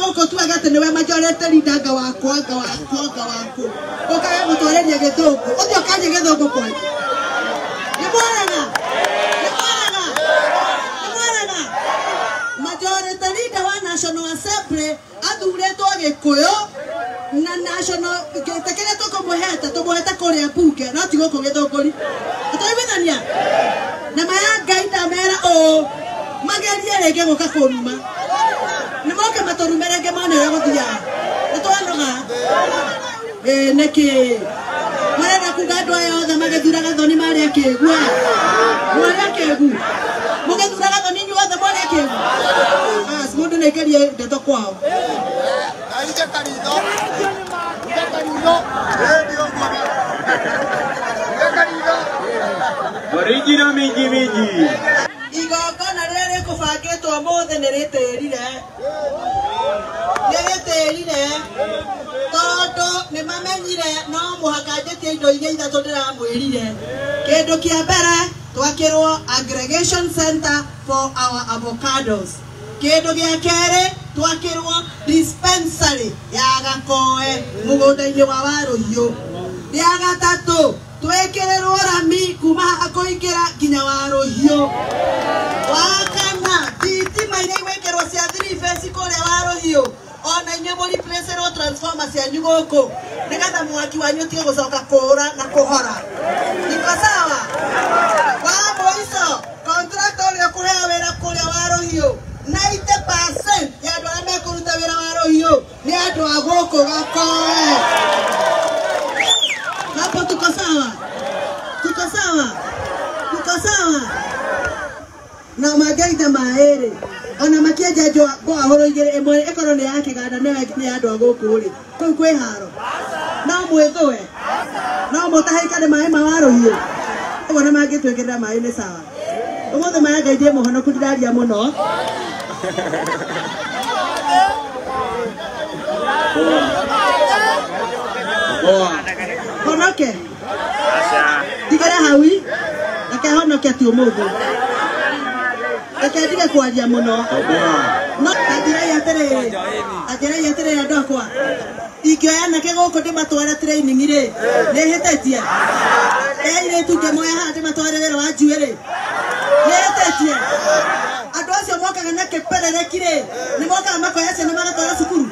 gũkũ tuage atĩ nĩwe majority leader anga wakwa anga wakwa anga waku. Ũkage gũtwarĩria gĩthũngũ. Ũthiĩ ũkanjie gĩthũngũ kwanyu. Nĩ mwarega? Nĩ mwarega? Nĩ mwarega? Majority leader wa National Assembly athurĩtwo Gĩkũyũ na national gĩtĩ kĩrĩa tũkũmũhete tũmũhete kũrĩa mbunge no ti gũkũ Gĩthũngũri. Tũiguithania? Na maya Ngai ndamera ũũ magerie rĩngĩ gũka kũruma. Nĩ moke matũrume rĩngĩ mone ũrĩa gũthiaga. Nĩ twanoga. Ĩĩ nĩkĩ? Marenda kuga andũ aya othe magĩthuraga thoni marĩ akĩgu. Mwarĩ akĩgu. Mũgĩthuraga thoni inyuĩ othe mwarĩ akĩgu. As mũndũ nĩ aikarie ndeto kwao. Original mingi mingi. Igongona rĩrĩa rĩkũbangĩtwo ũmũthĩ nĩ rĩtĩrire. Nĩ rĩtĩrire tondũ nĩ mamenyire no mũhaka njĩtie indo iria ithatũ ndĩramwĩrire. Kĩndũ kĩa mbere twakĩrwo aggregation center for our avocados. Kĩndũ gĩa kerĩ twakĩrwo dispensary ya Gakoe mũgũnda-inĩ wa Warũhiũ. Rĩa gatatũ twĩkĩrĩrwo rami kuma haha kũingĩra nginya Warũhiũ. Wa kana thitima iria igwĩkĩrwo cia 3 phase kũrĩa Warũhiũ ona inyuĩ mũreplacerwo transformer cianyu gũkũ nĩgetha mwaki wanyu ũtige gũcoka kũũra na kũhora. Niko sawa? Wa mũico contractor ũrĩa ũkũheo wĩra kũrĩa Warũhiũ 90% ya andũ arĩa mekũruta wĩra Warũhiũ nĩ andũ a gũkũ Gakoe. Hapo tuko sawa? Tuko sawa? Tuko sawa? Na mangĩita maĩ rĩ ona makĩenja mboahũrũ igĩrĩ ĩmwe ĩkorwo nĩ ya kĩganda na ĩyo ĩngĩ nĩ ya andũ a gũkũ rĩ kũu kwĩ haro no mwĩthũe no mũtahĩkane maĩ ma Warũhiũ ũguo na mangĩtwĩkĩrĩra maĩ nĩ sawa. Ũmũthĩ maya Ngai ndĩ mũhonoku ndiraria mũno. Honoke ndigere haui reke honoke ti ũmũthĩ reke ndige kwaria mũno no anjĩrai atĩrĩrĩ anjĩrai atĩrĩrĩ andũ akwa ingĩoya anake gũkũ ndĩmatware training rĩ nĩ hĩtĩtie airĩtu ngĩmoya haha ndĩmatware wĩra wa njuĩrĩ nĩ hĩtĩtie andũ acio mokaga na kĩperereki rĩ nĩ mokaga makoya ciana magatwara cukuru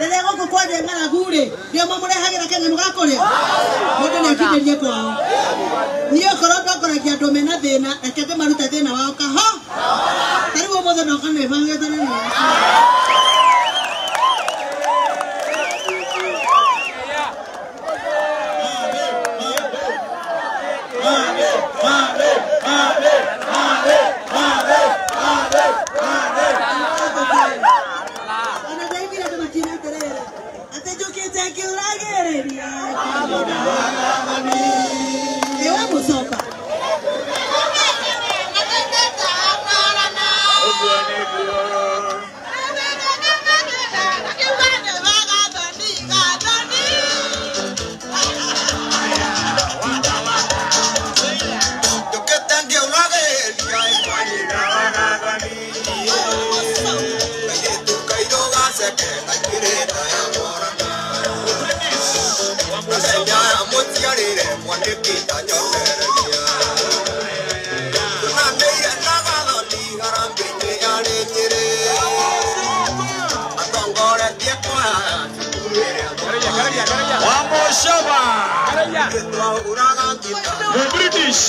rĩrĩa gũkũ kwaria ng'aragu rĩ nĩo mamũrehagĩra kanyamũ ga kũrĩa mũndũ nĩ akindĩrie kwao. Niĩ okorwo ndongoragia andũ mena thĩna reke ndĩmarute thĩna wao kaho ta rĩu ũmũthĩ ndoka nĩbangĩte nĩ ona ndaiguire andũ makiuga atĩrĩrĩ atĩ njũkĩte ngĩũragĩrĩria ĩ wa mũcoka. The British.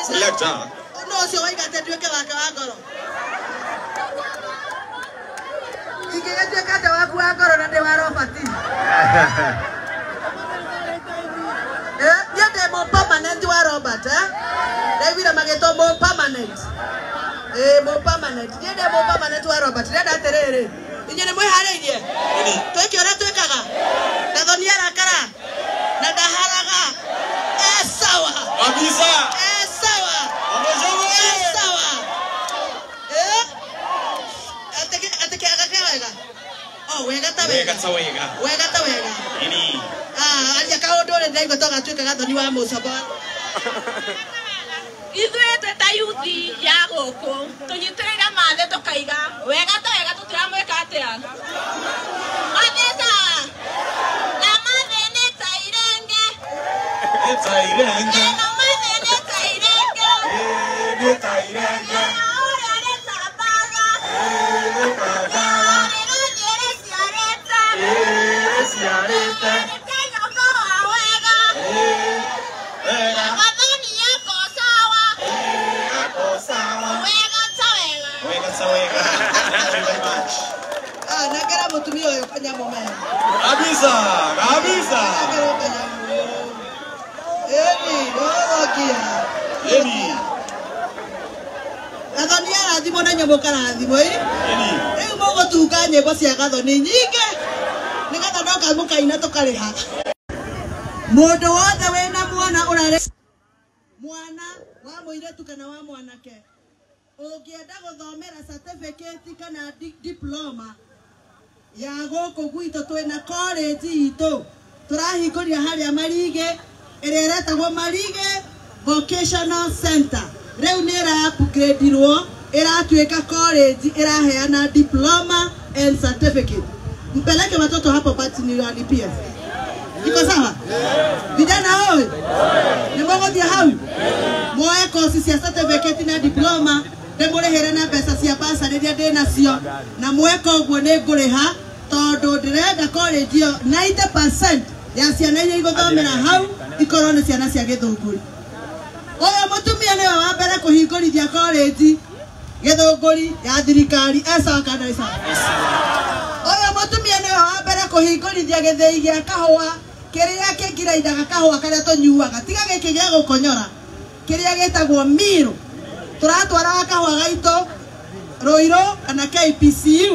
Selector. No ũcio waiga atĩ nduĩke wake wa ngoro. Ingĩgĩtuĩka atĩ waku wa ngoro na ndĩ wa Robert. Niĩ ndĩ mũ permanent wa Robert eh? Ndaiguire magĩtwo mũ permanent. Mũ permanent. Niĩ ndĩ mũ permanent wa Robert. Ndĩrenda atĩrĩrĩ inyuĩ nĩ mwĩharĩirie twĩke ũrĩa twĩkaga na thoni arakara na ndaharaga sawa kabisa sawa sawa atĩ kĩaga kĩa wega oh wega ta wega wega ta wega wega ta wega ini aria kaũndũ ũrĩ ndĩraigua togatuĩka gathoni wa mũcoba. Ithuĩ twĩ ta yuthi ya gũkũ tũnyitĩrĩire Mathe tũkaiga wega ta wega tũtiramwĩka atĩa. Mathe ta na Mathe nĩ ta irenge. Nĩ ta irenge. Ĩno Mathe nĩ ta irenge. Nĩ ta irenge. Ĩno ũrĩa nĩ ta mbaga. Nĩ ta mbaga. Rĩrathiĩ rĩciarĩte. Rĩciarĩte. Nĩ ta nyoko wa wega. Wega. Gathoni yako sawa. Ako sawa. Wega ta wega. Wega ta wega. Thank you very much. Ah, nengera mũtumia ũyũ kanyamũ mena. Kabisa, kabisa. Nengera kanyamũ. Ĩni, nĩũgũthũkia. Ĩni. Gathoni arathimwo na nyamũ karathimwo ĩ. Ĩni. Rĩu mũgũtunga nyĩmbo cia Gathoni nyingĩ nĩgetha ndoka mũkaina tũkarĩha. Mũndũ wothe wĩna mwana ũrarĩ mwana wa mũirĩtu kana wa mwanake ũngĩenda gũthomera certificate kana diploma ya gũkũ gwitũ twĩna college itũ tũrahingũrire harĩa Marige ĩrĩa ĩretagwo Marige Vocational Center. Rĩu nĩ ĩra upgrade-irwo ĩratuĩka college ĩraheana diploma and certificate. Mpeleke watoto hapo basi niwalipie. Iko sawa? Vijana oi, nĩ mũgũthiĩ hau muoe kosi cia certificate na diploma ndĩmũrĩhĩre na mbeca cia bursary iria ndĩ nacio na mweka ũguo nĩ ngũrĩha tondũ ndĩrenda college ĩyo 90% ya ciana iria igũthomera hau ikorwo nĩ ciana cia Gĩthũngũri. Ũyũ mũtumia nĩwe wa mbere kũhingũrithia college Gĩthũngũri ya thirikari. E sawa kana ĩ sawa? Ũyũ mũtumia nĩwe wa mbere kũhingũrithia gĩthĩi gĩa kahũa kĩrĩa kĩngiraindaga kahũa karĩa tũnyuaga tiga gĩkĩ gĩa gũkonyora kĩrĩa gĩtagwo Miru. Tũratwaraga kahũa gaitũ Ruiru kana KPCU.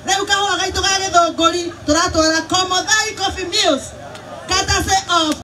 Rĩu kahũa gaitũ ga Gĩthũngũri tũratwara Komothai Coffee Mills courtesy of